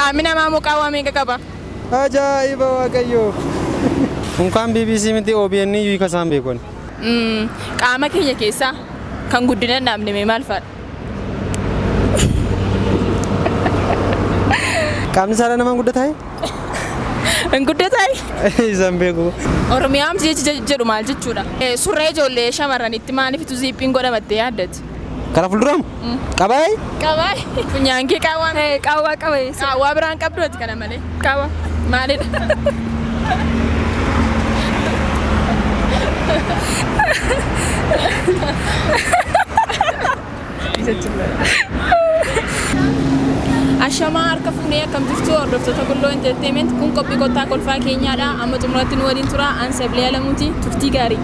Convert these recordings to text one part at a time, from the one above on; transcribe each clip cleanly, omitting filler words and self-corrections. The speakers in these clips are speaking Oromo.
Qaamni namaa immoo qaawwaa meeqa qaba? Ajaa'iba Waaqayyoo! Unkaan BBC miti OBN iyyuu hiika isaan beeku ani. Qaama keenya keessaa kan guddina hin dhaabne mee maal fa'adha? Qaamni saalaa namaa hin guddataa? Hin guddataa? Isaan beeku. Oromiyaa jechi jedhu maal jechuudha? Surree ijoollee shamarranitti maaliif ziiphiin godhamattee yaaddati? Karaa fuulduraam? Qabaay? Qabaa. Funyaan kee qaawwaa Qaawwaa qaba. Qaawwaa biraan qabdu ati kana malee. Qaawwaa. Maalidha? Ashamaa harka fuunee akkam jirtu hordoftoota Gulloo Entertainment kun qophii kottaa kolfaa keenyaadha. Amma xumuraatti nu waliin tura. An Sablee Alamuuti. Turtii gaarii.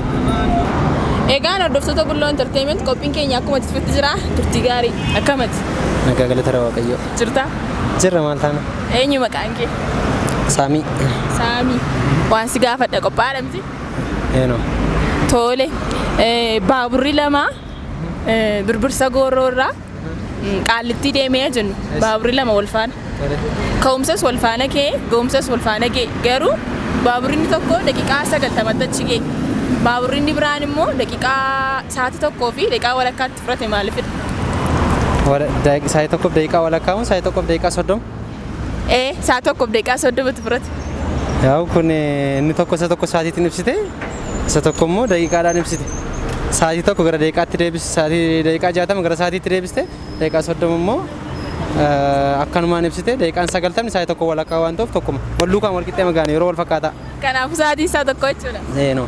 Egaan hordoftoota Gulloo Entertainment qophiin keenya akkuma itti fufetti jira. Turtii gaarii. Akkamati? Nagaa galata Waaqayyoo. Jirta? Jirra maal taana? Eenyu maqaan kee? Saamii. Saamii. Waan si gaafadha qophaa'aadha miti? Eenoo. Tole. Baaburri lama Birbirsa Gooroo irraa Qaallittii deemee jennu baaburri lama wal faana. Ka'umsas wal faana ka'e, ga'umsas wal faana ga'e. Garuu baaburri inni tokko daqiiqaa 90tti achi ga'e. Baaburri inni biraan immoo daqiiqaa sa'aatii tokkoo fi daqiiqaa walakkaatti fudhate maaliifidha? Sa'aatii tokkoof daqiiqaa walakkaa moo sa'aatii tokkoof daqiiqaa 30? Ee, sa'aatii tokkoof daqiiqaa 30tti fudhate. Yaa'u kun inni tokko isa tokko sa'aatiitiin ibsite isa tokko immoo daqiiqaadhaan ibsite. Sa'aatii tokko gara daqiiqaatti deebiste sa'aatii daqiiqaa 60 gara sa'aatiitti deebiste daqiiqaa 30 immoo akkanumaan ibsite daqiiqaan 90 sa'aatii tokko walakkaa waan ta'uuf tokkuma. Wal duukaan wal qixxee magaane yeroo wal fakkaataa. Kanaafuu sa'aatiin isaa tokko jechuudha. Eenoo.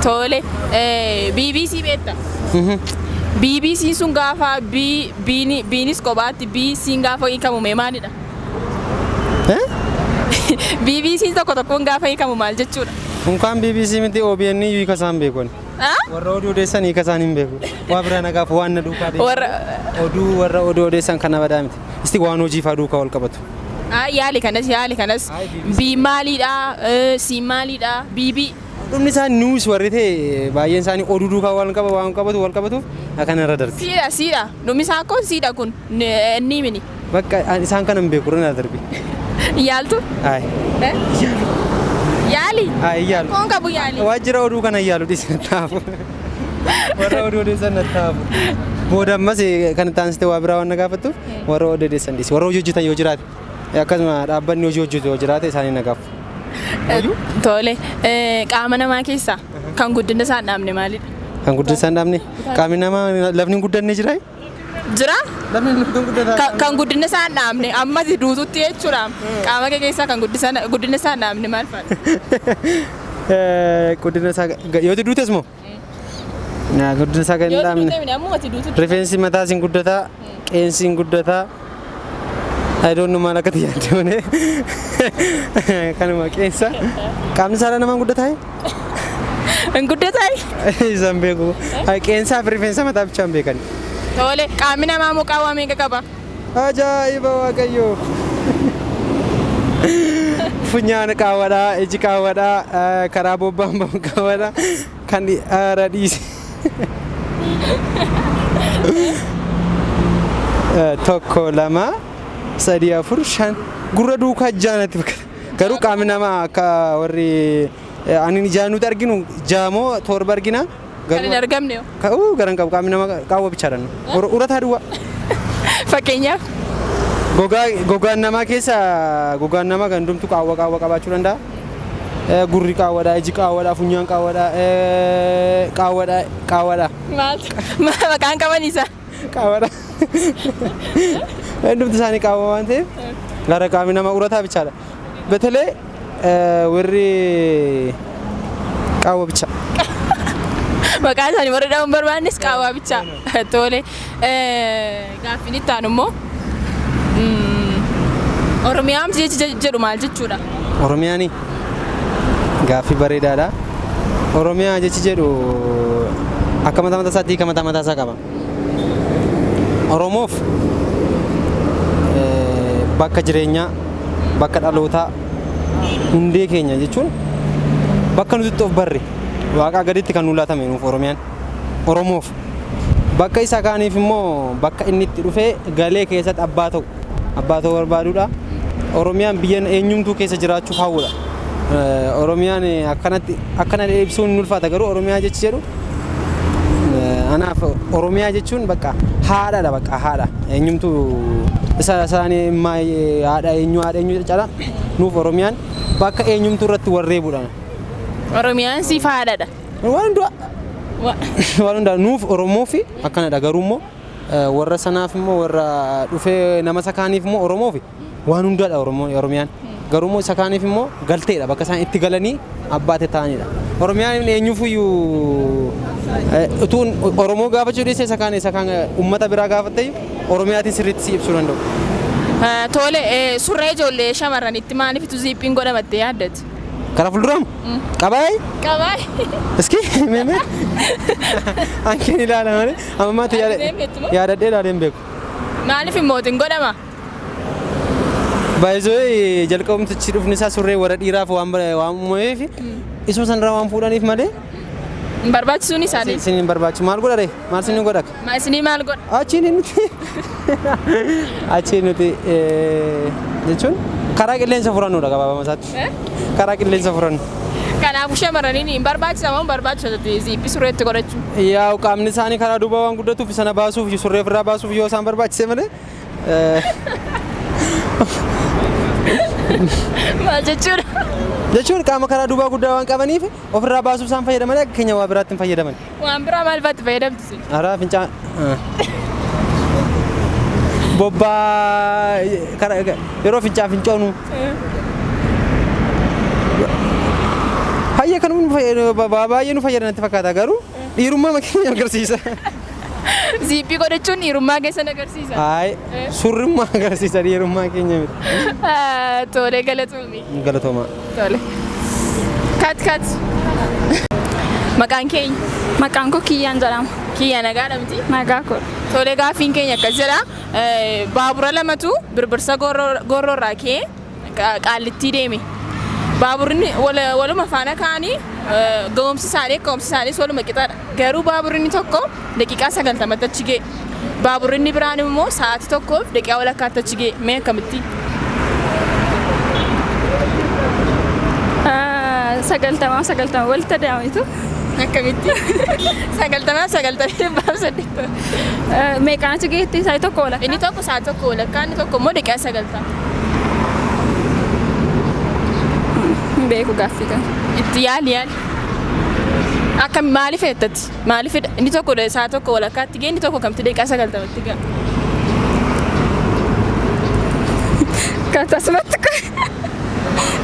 Tole. BBC beekta? BBC sun gaafa B B'ni B'nis kophaatti B C'n gaafa hiikamu mee maalidha? BBC tokko tokkoon gaafa hiikamu maal jechuudha? Unkaan BBC miti OBN iyyuu hiika isaan beeku ani. Ah? Warra oduu odeessan hiika isaan hin beeku. Waa biraa nagaaf waan na duukaa deemu. Warra Oduu warra oduu odeessan kana badaa miti. Isti waan hojii faa duukaa wal qabatu. Ah, yaali kanas yaali kanas. Ay, BBC. B maaliidha? C maaliidha? B B. Dhumni isaa news warri ta'e baay'een isaanii oduu duukaa waan qaba waan qabatu wal qabatuuf akkana irra darbi. Siidha siidha. Dhumni isaa kun siidha kun. Inni mini. Bakka isaan kana hin beeku irra na darbi. Yaaltu? Ay. Eh? Yaali. Ay yaalu. Koon qabu yaali. Waajjira oduu kana yaalu dhiisi natti hafu. Warra oduu odeessan natti hafu. Booda ammas kan itti aansite waa biraa waan na gaafattuuf warra oduu odeessan dhiisi. Warra hojii hojjetan yoo jiraate akkasuma dhaabbanni hojii hojjetu yoo jiraate isaanii na gaafu. Tole. Qaama namaa keessaa kan guddina isaa hin dhaabne maalidha? Kan guddina isaa hin dhaabne qaamni namaa lafni hin guddanne jiraa? Jira? Lafni hin guddataa. Kan guddina isaa hin dhaabne amma duututti jechuudha. Qaama kee keessaa kan guddina isaa hin dhaabne maal fa'aadha? Guddina isaa yoo duutes moo? Guddina isaa kan hin Yoo dhaabne. duute miti ammuma ati duututti. Rifeensi mataas hin guddataa, qeensi hin guddataa. I don't know maal akka ta'e yaadde malee. Kanuma qeensa. Qaamni saalaa namaa hin guddataa? Hin guddataa? Isaan beeku. Qeensaa fi rifeensa mataa bichaa hin beekan. Tole qaamni namaa immoo qaawwaa meeqa qaba? Ajaa'iba Waaqayyoo! Funyaan qaawwadhaa, iji qaawwadhaa, karaa bobbaan bahu qaawwadhaa, kan aara dhiise. Tokko, lama, sadii, afur, shan. Gurra duukaa jaanatti fakkaata. Garuu qaamni namaa akka warri ani ijaan nuti arginu jaamoo torba argina. Kan hin argamne hoo? Ka'uu garan qabu qaamni nama qaawwa bichaadha. Urataa duwwaa. Fakkeenyaaf. Gogaa gogaan namaa keessa gogaan namaa kan hundumtu qaawwa qaawwa qabaachuu danda'a. Gurri qaawwadha, iji qaawwadha, funyaan qaawwadha, qaawwadha, qaawwadha. Maaltu maqaan qaban isaa? Qaawwadha. Hundumti isaanii qaawwa waan ta'eef gara qaamni namaa urataa bichaadha. Batalee warri qaawwa bicha. Maqaa isaanii warri dha'uun barbaannes qaawwaa bicha. Tole. Gaaffiin itti aanu immoo Oromiyaamti jechi jedhu maal jechuudha? Oromiyaani gaaffii bareedaadha. Oromiyaa jechi jedhu akka mataa mataa isaatti hiika mataa mataa isaa qaba. Oromoof bakka jireenyaa, bakka dhalootaa, hundee keenya jechuun bakka nuti itti of barre waaqaa gaditti kan nu laatame nuuf Oromiyaan. Oromoof bakka isa kaaniif immoo bakka inni itti dhufee galee keessatti abbaa ta'u abbaa ta'uu barbaaduudha. Oromiyaan biyya eenyumtuu keessa jiraachuuf hawwudha. Oromiyaan akkanatti akkana ibsuun ni ulfaata garuu Oromiyaa jechi jedhu anaaf Oromiyaa jechuun bakka haadhaadha bakka haadha eenyumtuu isa isaanii haadha eenyu haadha eenyu caalaa nuuf Oromiyaan bakka eenyumtuu irratti warreebudha. Oromiyaan siif haadhadha. Waan hundaa waan hundaa nuuf Oromoo fi akkanadha garuu immoo warra sanaaf immoo warra dhufee nama isa kaaniif immoo Oromoo fi waan hundaadha Oromiyaan. Garuu immoo isa kaaniif immoo galteedha bakka isaan itti galanii abbaate ta'anidha. Oromiyaan eenyuufiyyuu utuu Oromoo gaafachuu dhiisee isa kaan isa kaan uummata biraa gaafatte Oromiyaatiin sirriitti si ibsuu danda'u. Tole, surree ijoollee shamarranitti maaliif ziippiin godhamattee yaaddati? Karaa fuulduraam? Qabaayee? Qabaay. Iski meemee? Ankeen ilaala malee amma maatti yaadadhee ilaalee hin beeku. Maaliif immootiin godhama? Baay'isoo jalqabumtichi dhufni isaa surree warra dhiiraaf waan waan uumameef isuma sanarraa waan fuudhaniif malee Hin barbaachisuun isaanii. Isin hin barbaachisu. Maal godha ree? Maal isin godha? Isinii maal godha? Achiin nuti achiin nuti jechuun karaa qilleensa furannudha gabaabama isaatti. Karaa qilleensa furannu. Kanaafuu shamarraniin hin barbaachisa moo hin barbaachisu ziippii surreetti godhachuu? Yaa'u qaamni isaanii karaa duubaa waan guddatuuf sana baasuuf surree ofirraa baasuuf yoo isaan barbaachise malee. Maal jechuudha? Jechuun qaama karaa duubaa guddaa waan qabaniif ofirraa baasuuf isaan fayyadaman akka keenya waa biraatti hin fayyadaman. Waan biraa maal faatti fayyadamtu isin? Araa fincaan bobbaa yeroo fincaan fincoonu. Hayya kan baay'ee nu fayyada natti fakkaata garuu dhiirummaa keenya agarsiisa. Ziippii godhachuun dhiirummaa keessan agarsiisa. Hayi surrummaa agarsiisa dhiirummaa keenya miti. Tole galatoomi. Galatooma. Tole. Kat kat. Maqaan keenya? Maqaan koo Kiyyaan jedhama. Kiyya nagaadha miti? Nagaa koo. Tole gaaffiin keenya akkas jedha. Baabura lamatu Birbirsa Goorroorraa ka'ee Qaallittii deeme. Baaburri waluma faana ka'anii ga'umsi isaanii ka'umsi isaaniis waluma qixaadha. Garuu baaburri inni tokko daqiiqaa 90tti achi ga'e. Baaburri inni biraan immoo sa'aatii tokkoof daqiiqaa walakkaatti achi ga'e. Mee akkamitti? 90 90 walitti deemetu. Akkamitti? 90 90 180. Meeqaan achi geetti? Sa'aatii tokko walakkaa. Inni tokko sa'aatii tokko walakkaa inni tokko immoo daqiiqaa 90. Hin beeku gaaffii kana. Itti yaali yaali. Akka maaliif jettatti? Maaliifidha? Inni tokko sa'a tokko walakkaatti ga'e inni tokko kamti daqiiqaa 90tti ga'a. Kan asumatti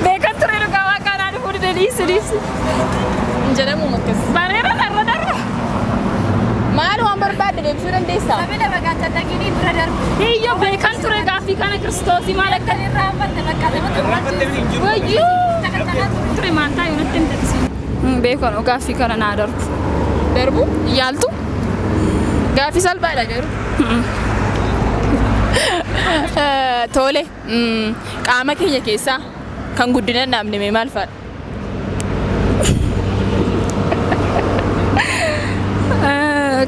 beekan ture dhugaa waaqaa naa dhufuu dide dhiisi dhiisi. Hin jedhamu akkas. Bareera darra darra. Maal waan barbaadde deebisuu dandeessaa? Hiyyoo beekan ture gaaffii kana kiristoosii maal akka wayyuu ture maal taa'e natti hin taksii. Beekan gaaffii kana naa darbu. Darbu yaaltu? Gaaffii salphaadha garuu. Tole qaama keenya keessaa kan guddina hin dhaabne mee maal fa'aadha?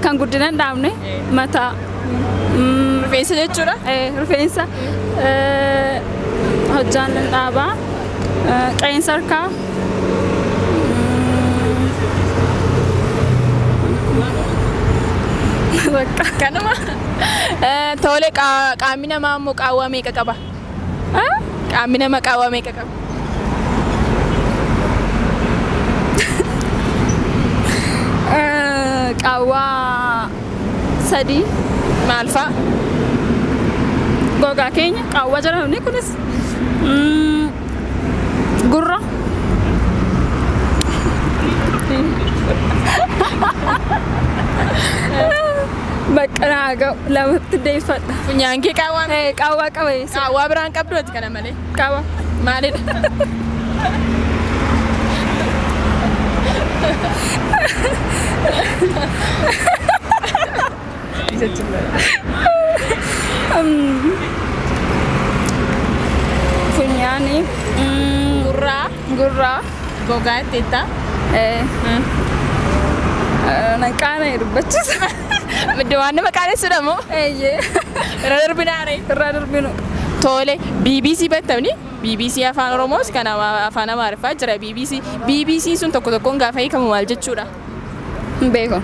Kan guddina hin dhaabne mataa. Rifeensa jechuudha? Rifeensa. Hojjaan hin dhaabaa. Qeensa harkaa. Bakka. Kanuma. Tole qaamni namaa immoo qaawwaa meeqa qaba? Qaamni namaa qaawwaa meeqa qaba? Qaawwaa 3. Maal fa'a? Gogaa keenya qaawwaa jedhamni kunis. Gurra. Bakka naa ga'u lamatti deeffadha. Funyaan kee qaawwaa Eh, Qaawwaa qaba eessa? Qaawwaa biraan qabdu ati kana malee. Qaba. Maalidha? Funyaani. Gurraa. Gurraa. Gogaa itteettaa. Naqaana dubbachiisa. Middi waan nama qaanessuudha moo? Eeyyee. Irra darbinaare. Irraa darbinu. Tole, BBC beektamni? BBC Afaan Oromoos kan Afaan Amaariffaa jira BBC. BBC sun tokko tokkoon gaafa hiikamu maal jechuudha? Hin beeku.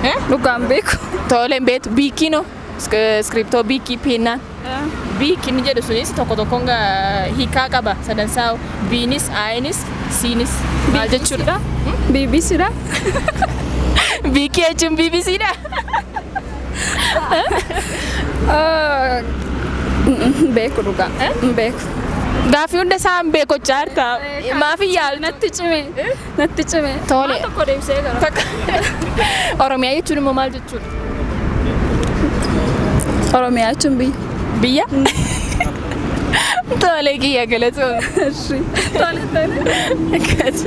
Eh? Dhugaa hin beeku. Tole, hin beektu. Biikiinoo? Iskiriptoo biikii peennaan. Biik inni jedhu sunis tokko tokkoon hiikaa qaba sadansaa biinis aayinis siinis maal jechuudha? BBC dha. Biikii jechuun BBC dha. Hin beeku dhugaa. Hin beeku. Gaaffii hunda isaa hin beeku jechaa jirta. Maaf hin yaaltu? Natti cime. Natti cime. Tole. Waan tokko deebisee gara. Takka. Oromiyaa jechuun immoo maal jechuudha? Oromiyaa jechuun biyya. Biyya? Tole kiyya galatoon. Tole tole. Akkas.